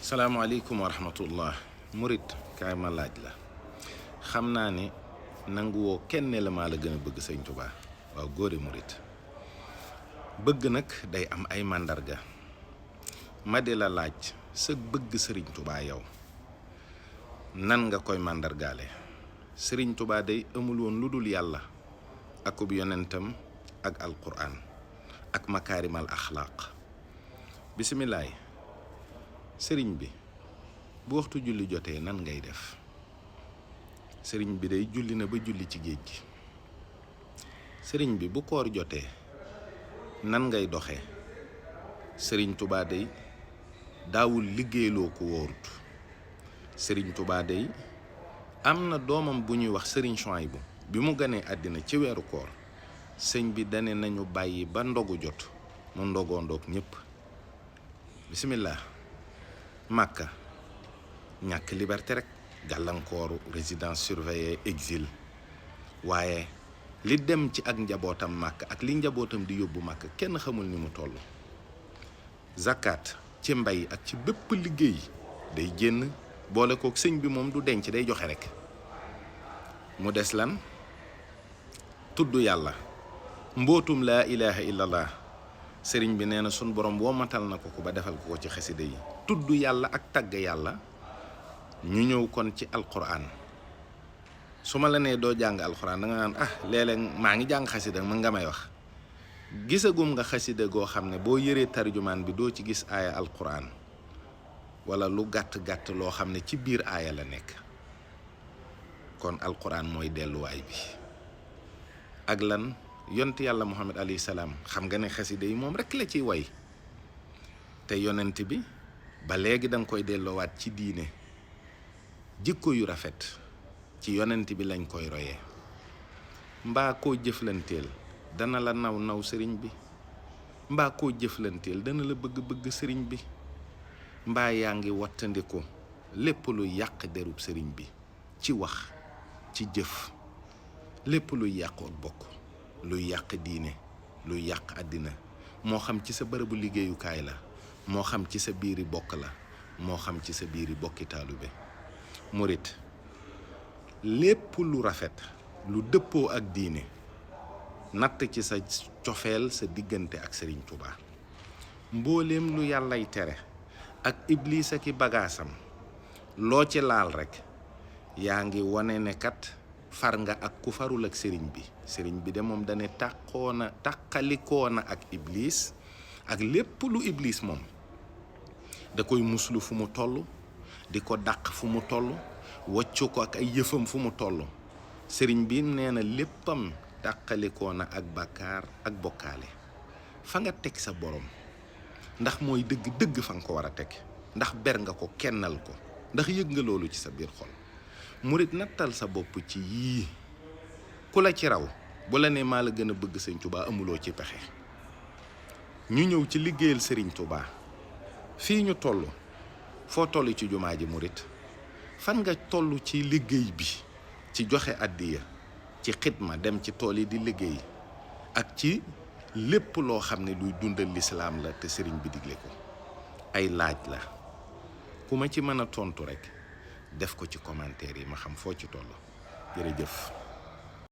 salaamaaleykum wa rahmatullah murit kaay ma laaj la xam naa ne nanguwoo kenn la maa la gën a bëgg sëñ Tuubaa waaw góore murit bëgg nag day am ay màndarga ma di la laaj sa bëgg sëriñ Tuubaa yow nan nga koy màndargaale sëriñ Tuubaa day amul woon lu dul yàlla akub yonentam ak alquran ak makaarimal axlaaq bisimilaay sëriñ bi bu waxtu julli jotee nan ngay def sëriñ bi day julli na ba julli ci géej gi sëriñ bi bu koor jotee nan ngay doxee sëriñ Tuubaa day daawul liggéeyloo ko wóorut sëriñ Tuubaa day am na doomam bu ñuy wax sëriñ Suwaybu bi mu ganee àddina ci weeru koor sëñ bi dane nañu bàyyi ba ndogu jot mu ndogoo ndoog ñépp bisimilah Màkka ñàkk liberté rek gàllankooru résidence surveillée exil waaye li dem ci ak njabootam Màkka ak li njabootam di yóbbu Màkka kenn xamul ni mu toll zakat ci mbay ak ci bépp liggéey day génn boole kook sëñ bi moom du denc day joxe rek mu des lan tudd yàlla mbootum laa ilaha illallah sëriñ bi nee na sun borom womatal na ko ba defal ko ci xasida yi tudd yàlla ak tagg yàlla ñu ñëw kon ci alquran su ma la nee doo jàng alquran da nga naan léeg-léeg maa ngi jàng xasida mën nga may wax gisagum nga xasida goo xam ne boo yëree tarjumaan bi doo ci gis aaya alquran wala lu gàtt-gàtt loo xam ne ci biir aaya la nekk kon alquran mooy delluwaay bi ak lan yonent yàlla muhammad alayhi salaam xam nga ne xasida yi moom rekk la ciy way te yonent bi ba léegi danga koy delloowaat ci diine jikko yu rafet ci yonent bi lañ koy royee mbaa koo jëflanteel dana la naw sëriñ bi mbaa koo jëflanteel dana la bëgg sëriñ bi mbaa yaa ngi wattandiku lépp lu yàq derub sëriñ bi ci wax ci jëf lépp luy yàqu ak bokk luy yàq diine luy yàq àddina moo xam ci sa bërëbu liggéeyukaay la moo xam ci sa biiri bokk la moo xam ci sa biiri bokki taalube murit lépp lu rafet lu dëppoo ak diine natt ci sa cofeel sa diggante ak sëriñ Tuubaa mbooleem lu yàllay tere ak iblis ak i bagaasam loo ci laal rekk yaa ngi wane ne kat far nga ak ku farul ak sëriñ bi de moom dane tàqalikoona ak iblis ak lépp lu iblis moom da koy muslu fu mu toll di ko dàq fu mu toll waccu ko ak ay yëfam fu mu toll sëriñ bi nee na léppam tàqalikoona ak bàkkaar ak bokkaale fa nga teg sa borom ndax mooy dëgg fa nga ko war a teg ndax ber nga ko kennal ko ndax yëg nga loolu ci sa biir xol murit nattal sa bopp ci yii ku la ci raw bu la ne maa la gën a bëgg sëñ Tuubaa amuloo ci pexe ñu ñëw ci liggéeyal sëriñ Tuubaa fii ñu toll foo toll ci jumaa ji murit fan nga toll ci liggéey bi ci joxe àddiya ci xidma dem ci tool yi di liggéey ak ci lépp loo xam ne luy dundal lislaam la te sëriñ bi digle ko ay laaj la ku ma ci mën a tontu rekk def ko ci commentaire yi ma xam foo ci toll jërëjëf